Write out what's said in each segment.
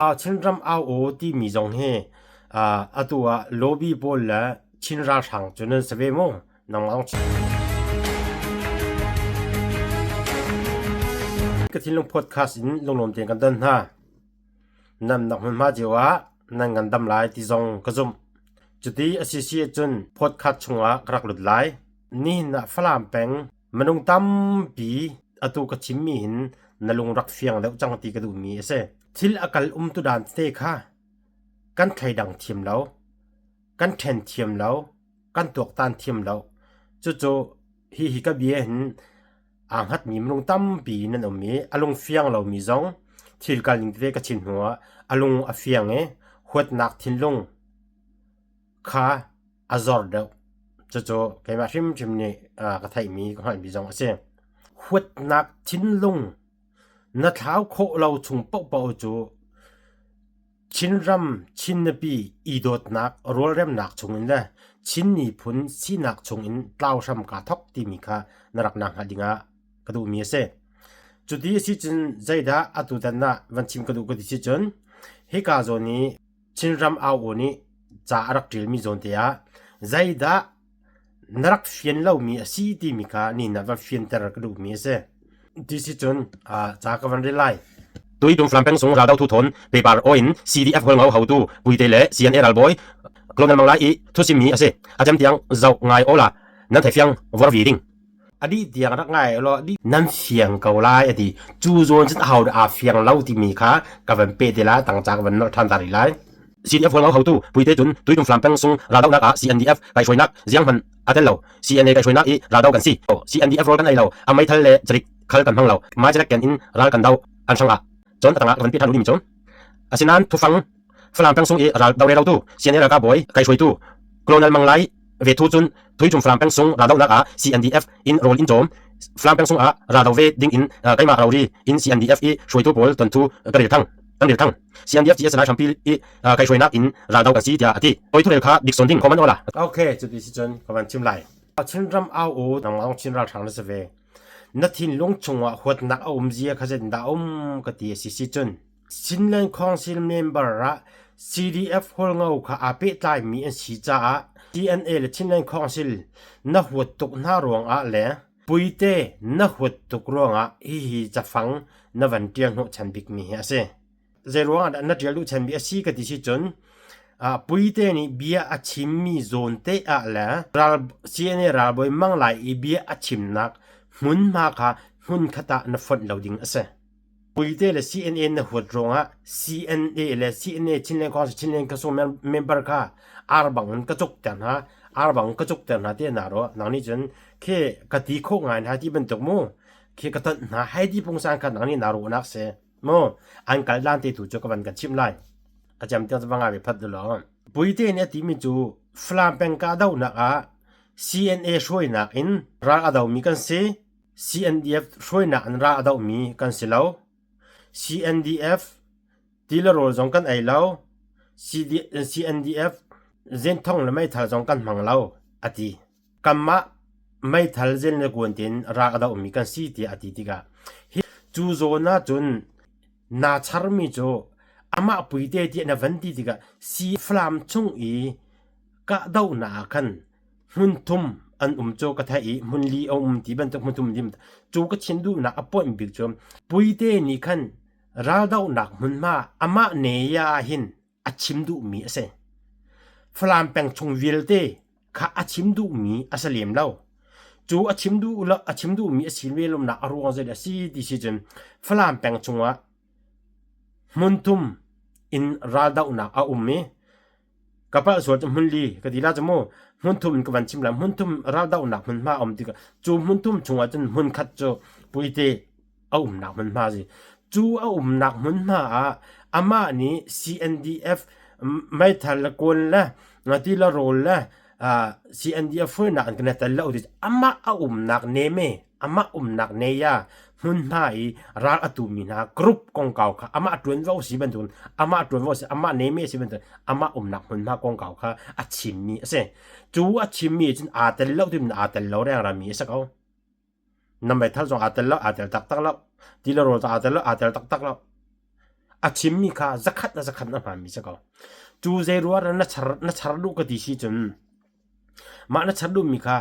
Chinram au aw timi zong hi atu ah lobby pawl le Chin ralhrang cu nan si ve mu? Nangmah Ka thinlung podcast in lunglawm tein kan don hna. Nam nak hmunhma cio ah nan ngandam lai ti zong ka zumh. Cuti a si si ahcun podcast chungah ka rak lut lai. Nihin ah Falam peng Minung tampi atu ka chimmi hin na lung rak fiang deuh cang ti ka duhmi a si. Thil a kal umtu dan tete kha kan thleidang thiam lo, kan ṭhen thiam lo, kan tuaktan thiam lo. Cucu hihi ka bia hin aa hngatmi minung tampi nan um i a lung fiang lomi zong thil kal ning tete ka chim hnuah a lung a fiang i huatnak thinlung kha a zor deuh. Cucu keimah hrimhrim nih ka theihmi ka hngalhmi zong a si. Huatnak thinlung na thlau khawh lo chung paohpaoh cu Chinram Chin nupi i dawtnak rualremnak chungin le Chin miphun sinak chungin tlau hram kaa thok timi kha na rak na hngalh dingah ka duhmi a si. Cuti a si cun zeidah atutan ah van chim ka duh ka ti si cun hika zawn i Chinram au-aw nih ca a rak ṭialmi zawnte ah zeidah na rak fian lomi a si timi kha nihin ah van fianter ka duhmi a si. Ti si cun ca ka van rel lai. Tuitum Falam peng sung raldo thu thawn paper aw in CDF Hualngo hotu Puite le CNA ralbawi Colonel Mang Lai i thusimmi a si. A cem tiang zoh ngai aw la nan thei fiang vor vi ding. A dih tiang rak ngai law nan fiang ko lai a ti. Cu zawn cun aho dah aa fiang lo timi kha ka van pe te lai tang ca ka van nolh ṭhan ta rih lai. CDF Hualngo hotu Puite cun tuitum Falam peng sung raldohnak ah CNDF kaihhruainak ziang hmanh a tel lo. CNA kaihhruainak i raldo kan si. CNDF rawl kan ei lo. A meithal le carik khal kan hmang lo. Mai carik ken in ral kan do. An hrang ah cun a tangah ka van pe ṭhan ding cu. Asinain thufang Falam peng sung i ral do re tu CNA ralkap bawi kaihhruaitu Colonel Mang Lai ve thu cun Tuitum Falam peng sung raldohnak ah CNDF in rawl in cawm Falam peng sung ah raldo ve ding in keimah rori in CNDF i hruaitu pawl ton thu ka rel thang kan rel thang CNDF GS lai hrampi i kaihhruainak in raldo kan si tiah a ti. Oi thurel kha dik son ding khoman ola. Okay, cuti si cun ka van chim lai. Chinram au u nangmah Chin ralhrang na si ve. Na thinlung chungah huatnak a um zia kha zeitindah um ka ti a si si cun Chinland Council member ah CDF Hualngo kha aa pehtlaimi an si caah CNA le Chinland Council na huat tuk hna ruangah le Puite na huat tuk ruangah hihi cafang na van ṭial hnawhchan bikmi hi a si. Zeiruangah dah na ṭial duhchanmi a si ka ti si cun Puite nih bia a chimmi zawn te ah le ral CNA ralbawi Mang Lai i bia a chimnak hmunhma kha hmunkhat ah na fonh lo ding a si. Puite le CNA na huat ruangah CNA le CNA Chinland Council Chinland Council member kha ar bang in ka cuk ter hna ar bang ka cuk ter hna ti na ro nang nih cun khi ka ti khawh ngai hna ti bantuk mu khi ka tonh hna hai ti pungsan kha nang nih na ruahnak si mu an kal dan te tu cu ka van kan chimh lai a cem tiang cu va ngai ve phat lo Puite nih a timi cu Falam peng kahdohnak ah CNA hruainak in ral a domi kan si CNDF hruainak in ral a dohmi kan si lo. CNDF ti le rawl zong kan ei lo. CNDF zenthong le meithal zong kan hmang lo, a ti. Kanmah meithal zen le kuan tein ral a dohmi kan si tiah a ti tikah hi cu zawn ahcun naa charmi cu amah puite tiah na van ti tikah si Falam chung i kahdohnak ah khan hmun thum an um cu ka theih i hmun li a um ti bantuk hmun thum dim cu ka chim duhnak a point bik cu Puite nih khan raldohnak hmunhma amah ne ya ah hin a chim duhmi a si. Falam peng chung vialte kha a chim duhmi a si lem lo. Cu a chim duh lo a chim duhmi a si ve lomnak a ruang zei a si ti si cun Falam peng chungah hmun thum in raldohnak a um i Ka palh sual cu hmun li ka ti la cu mu hmun thum in ka van chim la hmun thum raldohnak hmunhma a um tikah cu hmun thum chungah cun hmun khat cu puite a umnak hmunhma a si. Cu a umnak hmunhma ah amah nih CNDF meithal le kawl le ngati le rawl le CNDF hruainak in kan i tel lo ti amah a umnak neme amah umnak neya hmunhma i ral a tumi hna group kongkau kha amah ṭuanvo si bantukin amah ṭuanvo si amah neme si bantukin amah umnak hmunhma kongkau kha a chimmi a si. Cu a chimmi cun aa tel lo timi aa tel lo rengrangmi a si ko. Na meithal zong aa tel lo, aa tel taktak lo. Ti le rawl zong aa tel lo, aa tel taktak lo. A chimmi kha zakhat le zakhat na hmaanmi si ko. Cu zei ruah na char na char duh ka ti si cun mah na char duhmi kha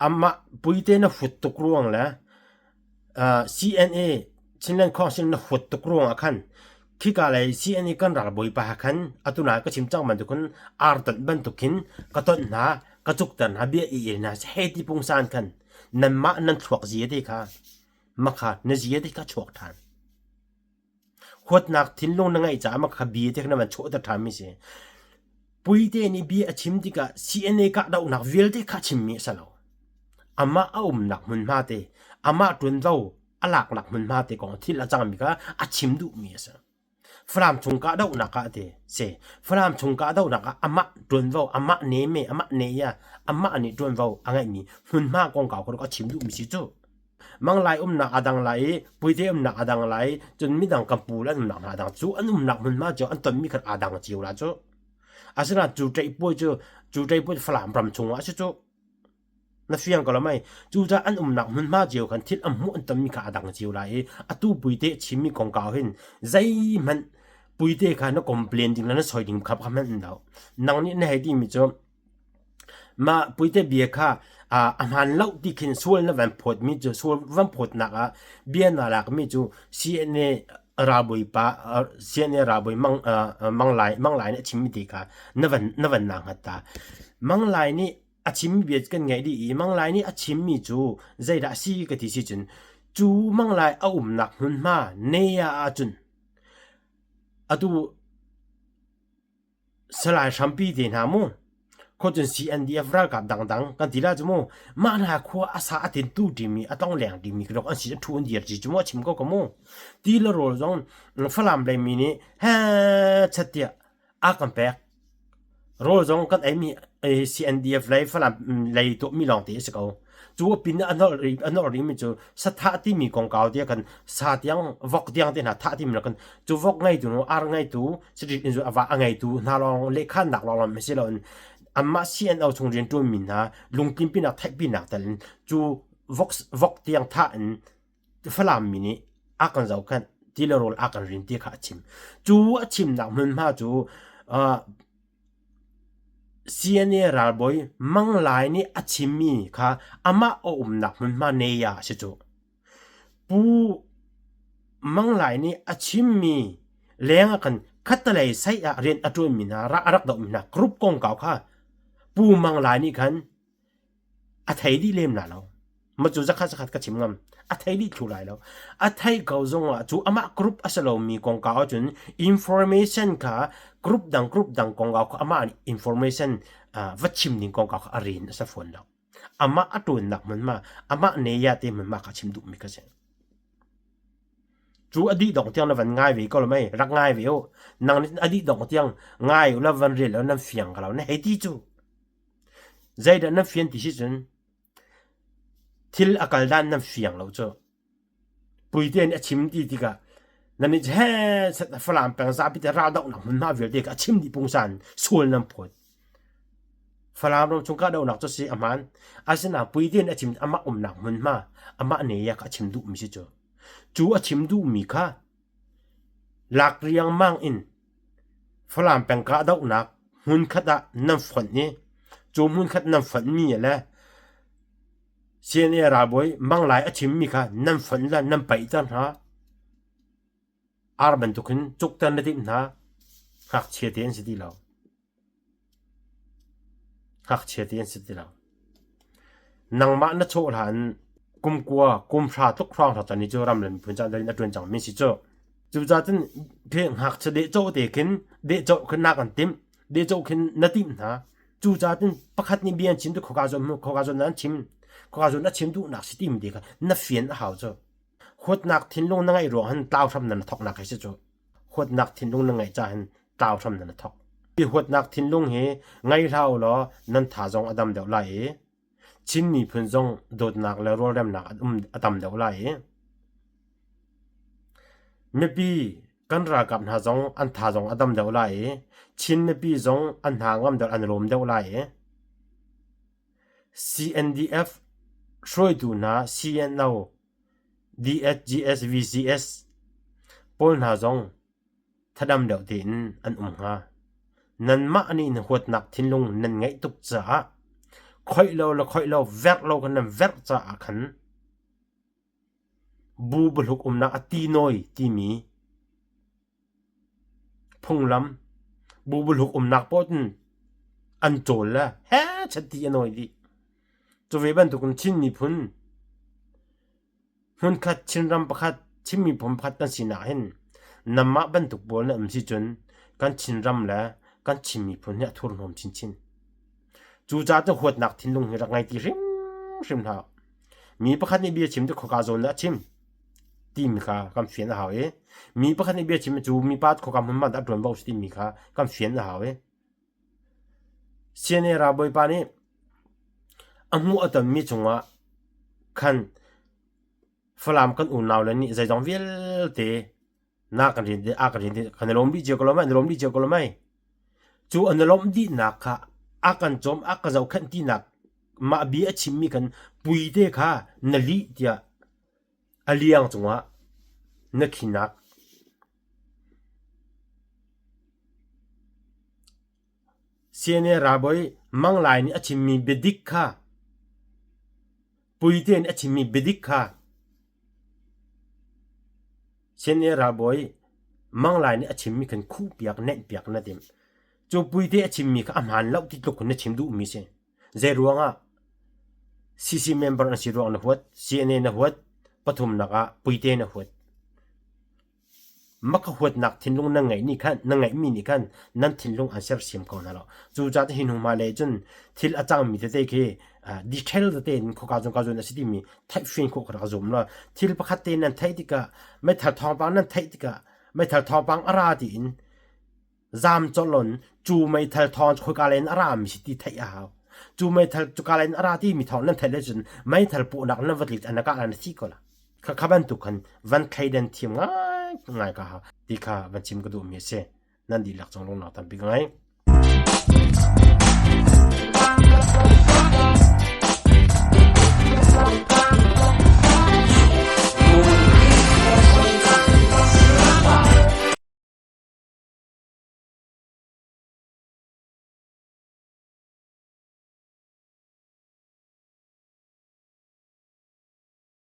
amah puite na hut tuk ruang le CNA Chinland Council na huat tuk ruang ah khan khika lei CNA kan ralbawi pa khan atu na ka chim cang bantuk khin ar tonh bantuk khin ka tonh hna ka cukter hna bia i el hna hei ti pungsan khan nanmah nan thluak zia te kha makha na zia te kha chuak ṭhan. Huatnak thinlung na ngeih caah makha bia te kha na van chuahter ṭhanmi si. Puite nih bia a chim tikah CNA kahdohnak vialte kha a chimmi a si lo. Amah a umnak hmunhma te, amah ṭuanvo a laknak hmunhma te kong thil a cangmi kha a chim duhmi a si. Falam chung kahdohnak ah ti si. Falam chung kahdohnak ah amah ṭuanvo, amah neme, amah ne-ya, amah nih ṭuanvo a ngeihmi hmunhma kongkau kha a chim duhmi si cu. Manglai umnak a dang lai i Puite umnak a dang lai i cun midang kan pu le an umnak hna a dang. Cu an umnak hmunhma cio an tonmi khan aa dang cio la cu. Asinain cu ṭeihpuai cu cu ṭeihpuai cu Falam ram chungah a si cu. Na fiang ko lo mei? Cucaah an umnak hmunhma cio khan thil an hmuh an tonmi kha a dang cio lai i atu Puite a chimmi kongkau hin zeihmanh Puite kha na complain ding le na soi ding kha hmanh in lo. Nang nih na hei timi cu Mah puite bia kha a hmaan lo ti khin sual na van phawtmi cu sual van phawtnak ah bia naa lakmi cu CNA ralbawi pa CNA ralbawi Mang Mang Lai Mang Lai nih a chimmi ti kha na van na van naa hngat ta. Mang Lai nih a chimmi bia kan ngaih dih i Mang Lai nih a chimmi cu zeidah a si ka ti si cun cu Mang Lai a umnak hmunhma Nea ahcun atu Salai hrampi te hna mu khuacun CNDF ralkap dangdang kan ti la cu mu mah hna khua a sa a tintu ṭimi a tlongleng ṭimi khi an si an ṭhu an dir ci cu mu a chim ko ka mu ti le rawl zong Falam lei mi nih he chat tiah a kan pek rawl zong kan eimi CNDF lei Falam lei tuahmi lawng te a si ko Cu pin a nolh rihmi cu sathah timi kongkau tiah kan sa tiang vok tiang te hna thah timi kan cu vok ngeitu nu ar ngeitu saṭil in a va a ngeitu hna lawng lehkhannak lawng lawng si loin anmah CNO chung rianṭuanmi hna lungtlinpinak theihpinak tel in cu vok vok tiang thah in Falam mi nih a kan zohkhenh ti le rawl a kan rin ti kha a chim. Cu a chimnak hmunhma cu CNA ralbawi Mang Lai nih a chimmi kha amah a umnak hmunhma Naya a si cu. Pu Mang Lai nih a chimmi leng ah khan khattelei site ah rian a ṭuanmi hna, a rak dohmi hna group kongkau kha Pu Mang Lai nih khan A thei dih lem la lo. Ma cu zakhat zakhat ka chim ngam. A thei dih thlu lai lo. A theih ko zongah cu amah group a si lomi kongkau ahcun information kha group dang group dang kongkau kha amah nih information va chim ding kongkau kha a rin a si fawn lo. Amah a ṭuannak hmunhma, amah ne ya te hmunhma kha chim duhmi ka si. Cu a dih dong tiang na van ngai ve ko lo mei? Rak ngai ve u. Nang nih a dih dong tiang ngai u la van rel lo nan fiang ko lo. Na hei ti cu. Zeidah nan fian ti si cun thil a kal dan nan fiang lo cu. Puite nih a chim ti tikah nan nih he Falam peng zapi te raldohnak hmunhma vialte kha a chim dih pungsan sual nan phawt. Falam ram chung kahdohnak cu si a hmaan. Asinain Puite nih a chim amah umnak hmunhma amah ne ya kha a chim duhmi si cu. Cu a chim duhmi kha lak riangmang in Falam peng kahdohnak hmunkhat ah nan fonh i cu hmunkhat nan fonhmi le CNA ralbawi Mang Lai a chimmi kha nan fonh le nan paihter hna. Ar bantuk in cukter na timh hna. Ngakchia te an si ti lo. Ngakchia te an si ti lo. Nangmah na chawh hlan kum kua, kum hra tluk hrawng hra chan ni cu ram le miphun caan dal in a ṭuan cangmi si cu. Cucaah cun khi ngakchia dehcawh te khin dehcawh khin na kan timh, dehcawh khin na timh hna. Cucaah cun pakhat nih bia an chim tu khoka zawn khoka zawn an chim, khoka zawn a chim duhnak si timi te kha na fian a hau cu. Huatnak thinlung na ngeih ruang hin tlau hram na thoknak hi si cu. Huatnak thinlung na ngeih caah hin tlau hram nan thok. Hi huatnak thinlung hi ngei hlah u law nan tha zong a dam deuh lai i Chin miphun zong dawtnak le rualremnak an um a tam deuh lai i mipi kan ralkap hna zong an tha zong a dam deuh lai i Chin mipi zong an hna ngam deuh an lawm deuh lai i CNDF hruaitu hna CNO DSGS VCS pawl hna zong. thadam deuh tein an um hnga. Nanmah nih na huatnak thinlung nan ngeih tuk caah khoih lo le khoih lo verh lo khan nan verh caah khan bu buhluk umnak a ti nawi timi phunglam bu buhluk umnak paoh cun an cawl le he chat ti a nawi dih. Cu ve bantukin Chin miphun Hmunkhat Chinram pakhat Chin miphun pakhat kan sinak hin nanmah bantuk pawl na um si cun kan Chinram le kan Chin miphun hi a thurhnawm chinchin. Cucaah cu huatnak thinlung hi rak ngei ti hrimhrim hlah. Mi pakhat nih bia chim cu khoka zawn dah a chim timi kha kan fian a hau i mi pakhat nih bia chim cu mipa khoka hmunhma dah a ṭuanvo a si timi kha kan fian a hau i CNA ralbawipa nih a hmuh a tonmi cungah khan Falam kan unau le nih zeizong vialte na kan rian a kan rian kan i lawm dih cio ko lo mei, an i lawm dih cio ko lo mei. Cu an i lawmh dihnak kha a kan cawm, a ka zohkhenh tinak mah bia a chimmi kan puite kha na lih tiah a liang cungah na khinak. CNA ralbawi Mang Lai nih a chimmi biadik kha Puite nih a chimmi biadik kha CNA ralbawi Mang Lai nih a chimmi khan khuhpiak neihpiak na timh. Cu Puite a chimmi kha a hmaan lo ti tluk in na chim duhmi si. Zei ruangah CC member an si ruang na huat, CNA na huat, pathumnak ah Puite na huat. Maka huatnak thinlung na ngeih nih khan na ngeihmi nih khan nan thinlung an sersiam ko hna lo. Cucaah hi hnu hmailei cun thil a cangmi tete khi detail tete in khoka zung ka zun a si timi theihfian khawh ka rak zum lo. Thil pakhat te nan theih tikah meithal thawngpang nan theih tikah meithal thawngpang a ra tiin Zaam colh cu meithal thawng cu khoika lei in a rami si ti theih a hau. Cu meithal cuka lei in a ra timi thawng nan theih le cun meithal puahnak nan va tlik an kah na thi ko la. Kha kha bantuk khan van thleidan thiam ngai ngai ka ha ti kha van chim ka duhmi a si. Nan dihlak cung lungnak tampi ka ngei.